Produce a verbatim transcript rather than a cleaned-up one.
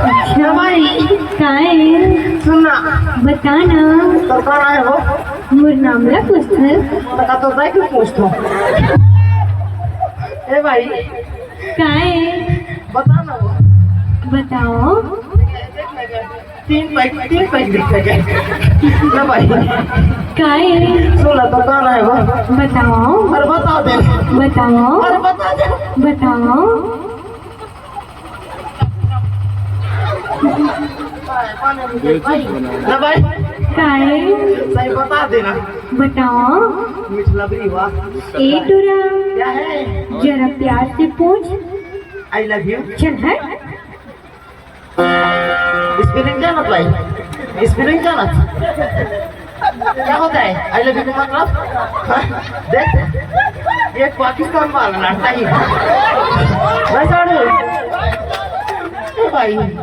अच्छा भाई। काय? सुन ना। बता ना। तोर का नाम हे वो? मोर नाम ला पूछत हस? त का तोर दाई के पूछत हंव? ए भाई। काय? बता ना वो। बताओ। तीन पैक, तीन पैक दिखथे। ना भाई। काय? सुन ना, तोर का नाम हे वो? बताओ। अरे बता दे। बताओ। अरे बता दे। बताओ। ना भाई। काय? सही बता दे ना। बताओ। मीठ लबरी हुआ। ए टुरा। क्या है? जरा प्यार से पूछ। I love you। चल हट। स्पेलिंग जानत भाई? स्पेलिंग जानत? क्या होता है I love you का मतलब? हाँ? देख, ये पाकिस्तान वाला लड़ता ही। भाई साढ़ू। ए भाई।